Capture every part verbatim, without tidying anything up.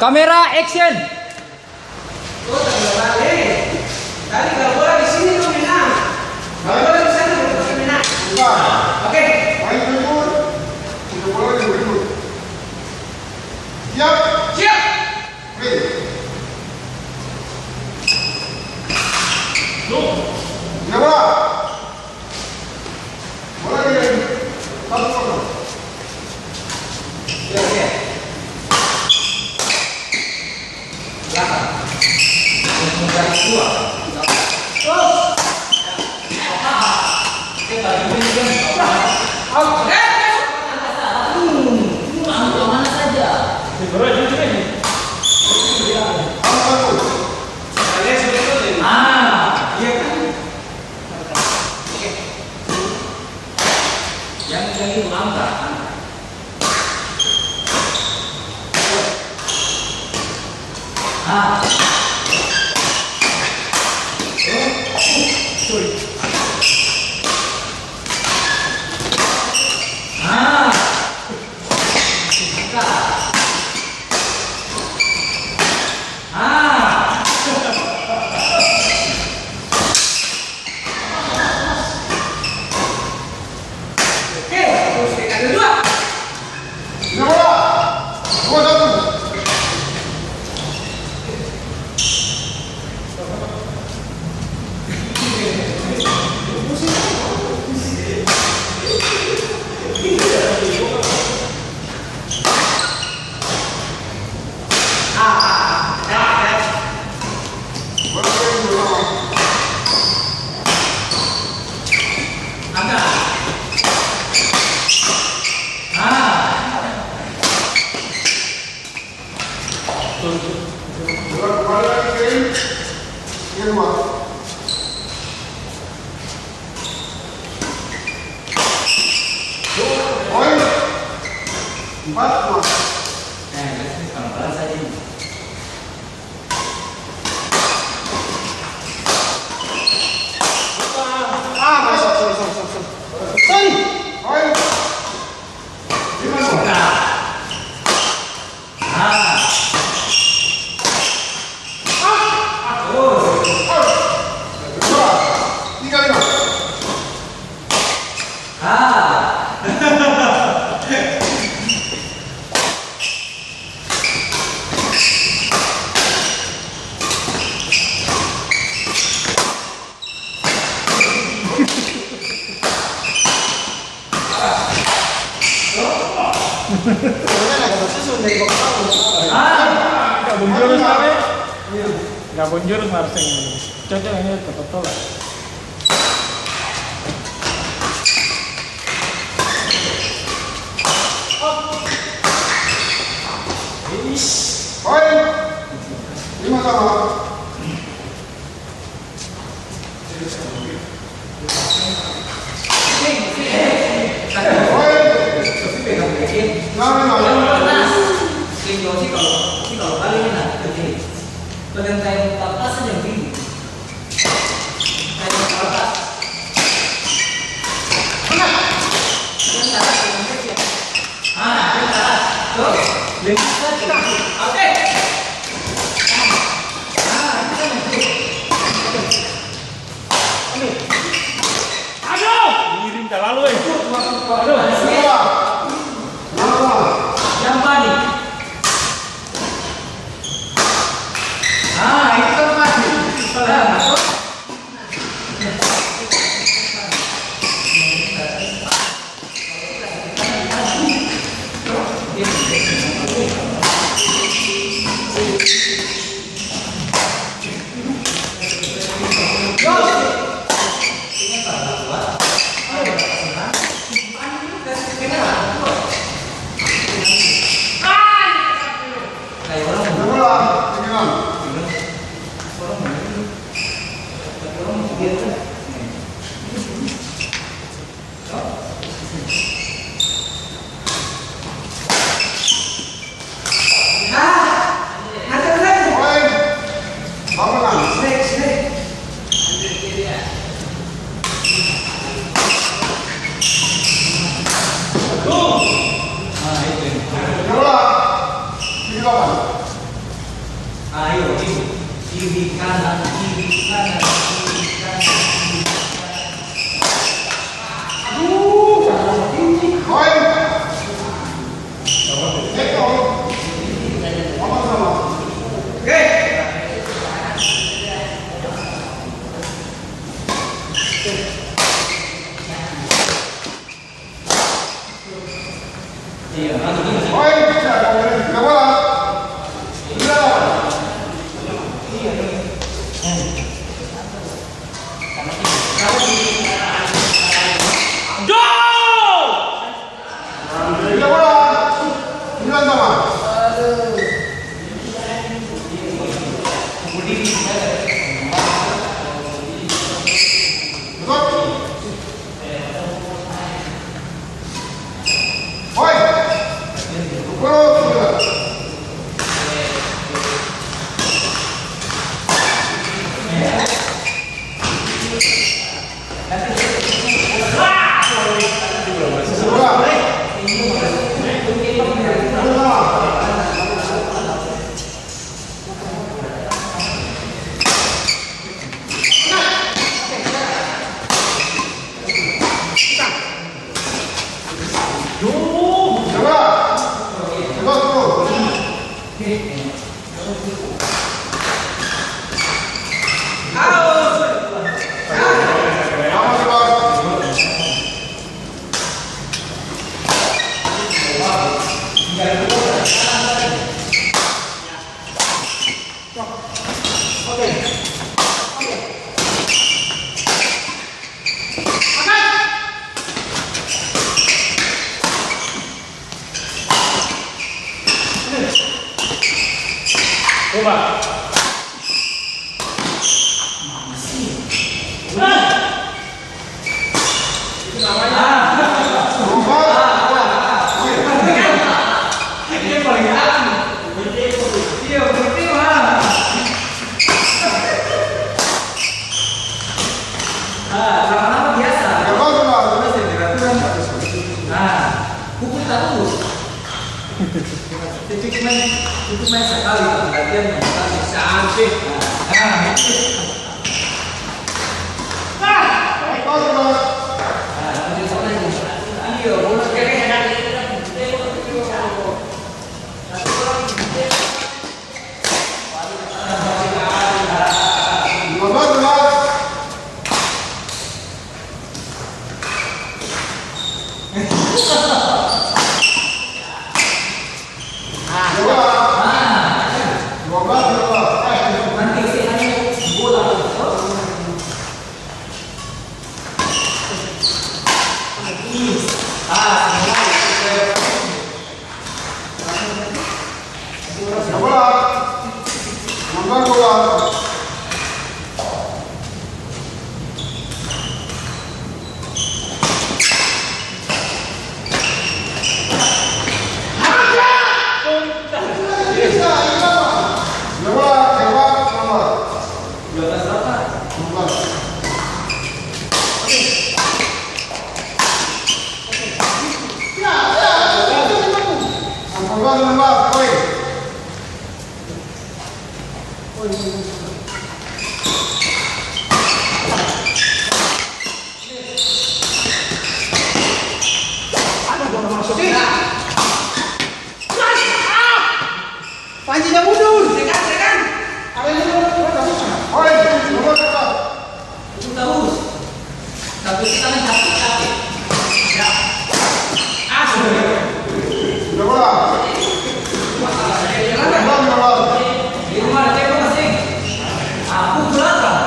Kamera, action! Tadi kalau bola di sini, dong menang. Kalau bola di sana, dong menang. Oke. Main jujur. Tidak boleh jujur. Siap? Siap. Oke. Siap, bola. Bola di satu kosong. Siap, siap. Belakang. Belakang dua. Terus. Ah. Eh, sorry. Ah. Ah. Oke, terus kita ada dua. Dua, dua, satu. Poin. Empat dua. Eh, biasa nih, kalau balas aja nih. Ah, masuk, sorry, sorry, sorry, sorry. Sorry. Poin. Lima dua. Ah. Ah, gabung jurus tadi. Gabung jurus harus yang ini. Cocok ini, betul lah. Hoi. Lima sama. Aduh, miring talalu, eh. Aduh. Yang panik. Ah, itu kan panik. Nah. Ayo, kiri, kiri, kanan, kiri, kanan, kiri, kanan, kiri, kanan. Aduh, salah ini. Oi. Oke. Ah, lama-lama biasa. Pukul tarus. Itu cuma, itu cuma sekali, latihan yang sampai. Nah, itu. Panji jang mundur. Sekan, sekan. Ada yang mundur, mundur, mundur. Oi, mundur, mundur. Mundur tarus. Tapi kita nih capek, capek. Ya. Ah, sudah. Sudah, Bang. Masalah saya jalan. Sudah, Bang. Di rumah ada cewek masih. Aku belakang.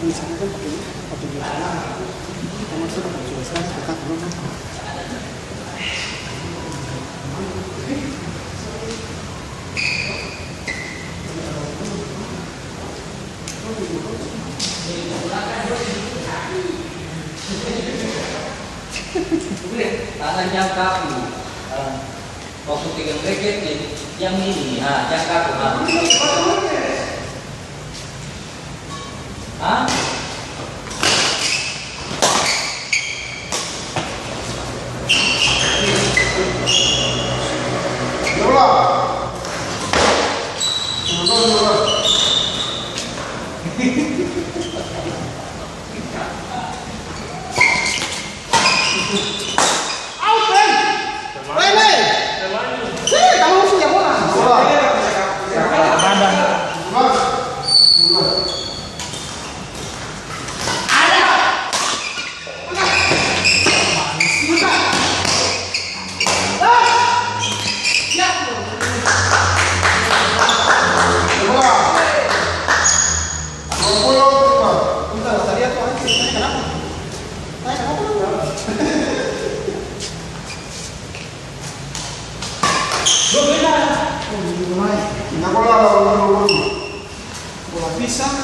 Di sana kan pakai, pakai biasa. Kita masuk pakai biasa, kita keluar. Tangan jang kaku. Ah, waktu pegang raket, jang ini, ha, jang kaku, ha. Ha? Out, Ren! Ren, Ren! Sini, kamu sini, bola. Bola. Bola pisang.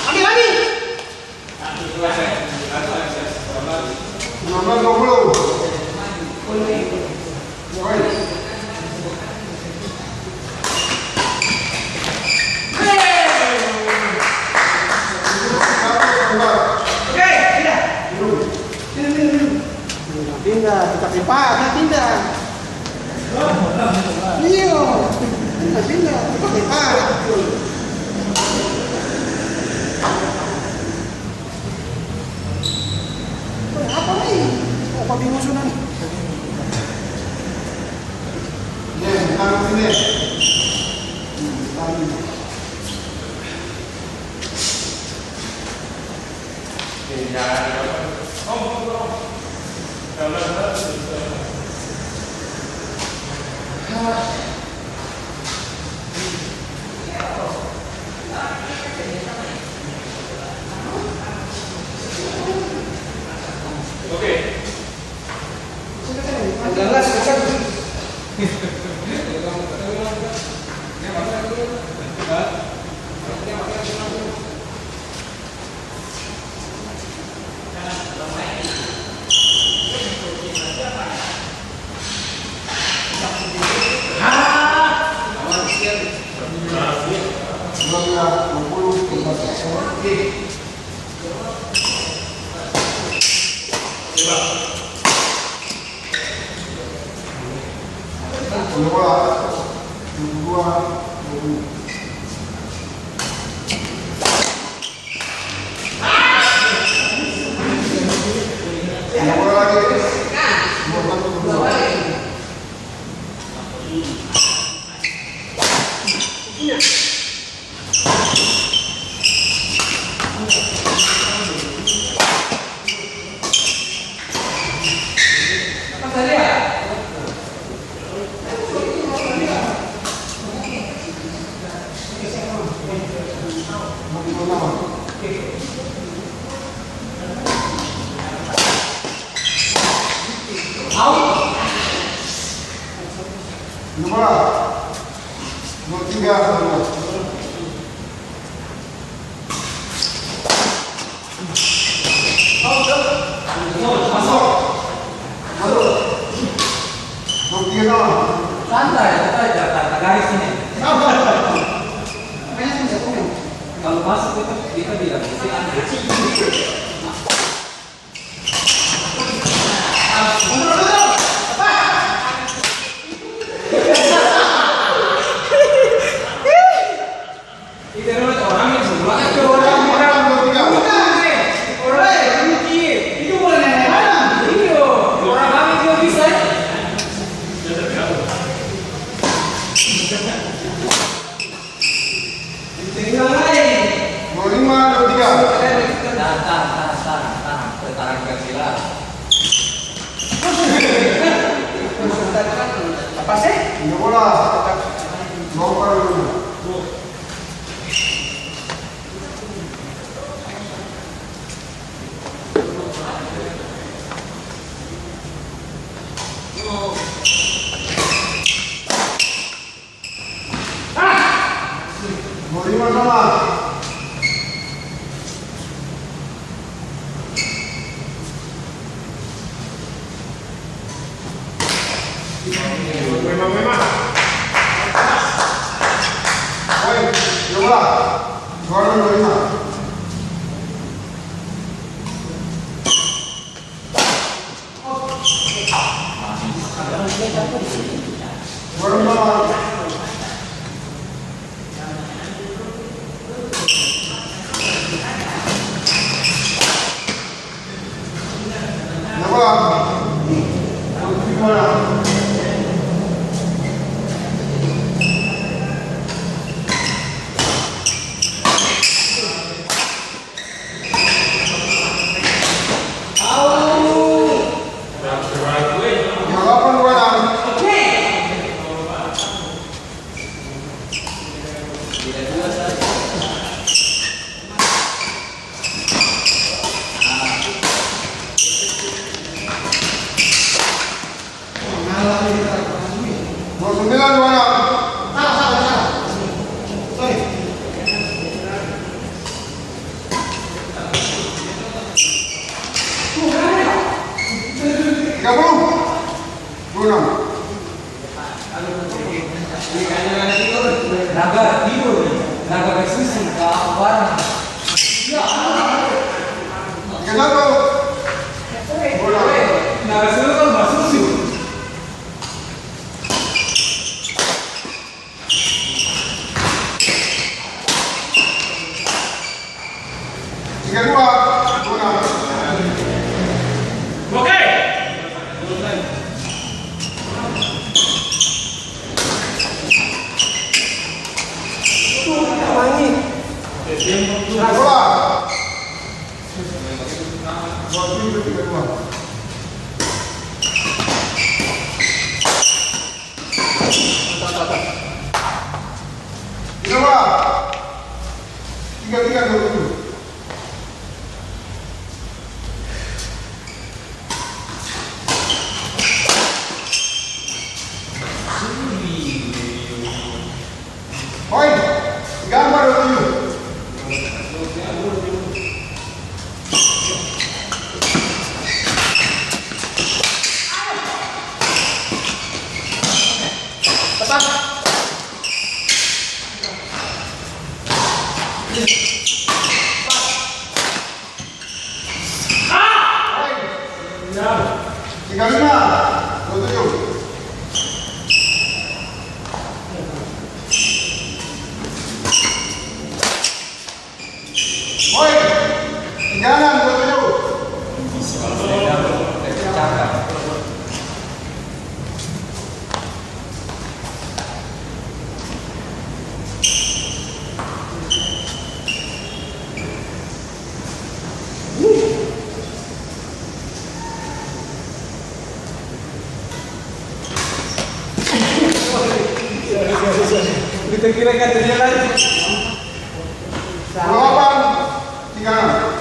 Ambil lagi. Sembilan belas dua puluh. Pindah, pindah, kita pindah, pindah. Iyo, pindah, pindah, kita pindah. Apa ni? Apa bingung sudah ni? Nih, taruh sini. Hmm, taruh sini. Nomor dua tiga. Santai, santai, Jakarta garis ini. Kalau masuk itu kita bilang, "Ini aneh." Dua lima, dua tiga. Tahan, tahan, tahan, tahan, tahan. Apa sih? Tiga bola. Lompat dulu. Mau lima sama. Memang, memang. Poin, dua bola. Skor dua lima. Dua sembilan, dua enam. Salah, salah, salah. Sorry. Tiga puluh. Dua enam. Naga tidur, naga basusu, ka apa barang? Tiga satu. Naga susu basusu. Tiga dua, dua enam. Oke. Tiga dua. Dua tujuh, tiga dua. Tiga dua. Tiga tiga, dua tujuh. Poin. Tiga empat, dua tujuh. Tiga lima, dua tujuh. Woi, jangan begitu. Kita kira kata dia lari. Delapan, tiga enam.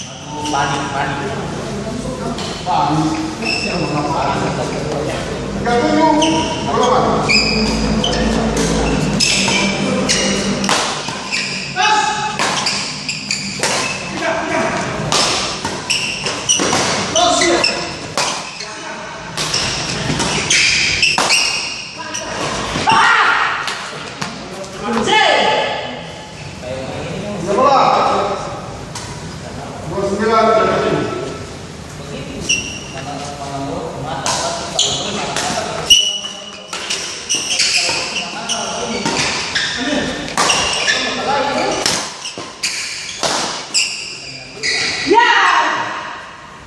Aduh, panik, panik. Panik. Tiga tujuh, delapan.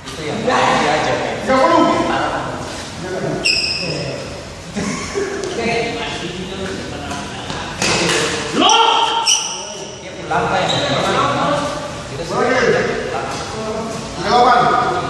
Itu yang tadi aja. Tiga puluh. Dia pulang, Pak, ya? Kita sudah pulang. Tiga delapan.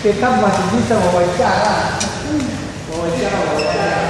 Tetap masih bisa wawancara. Wawancara, wawancara.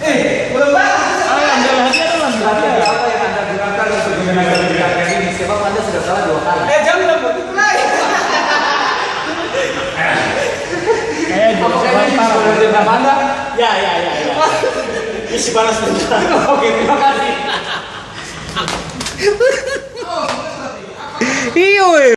Eh, ulang balik. Ah, ambil hadiah dong, ambil hadiah. Apa yang Anda gunakan untuk mengenalkan gerakan ini? Sebab Anda sudah salah dua kali. Eh, jangan bilang begitu, Nay. Eh, apa kayaknya ini sudah ada Anda? Ya, ya, ya, ya. Isi panas bentar. Oke, terima kasih. Iyo, eh.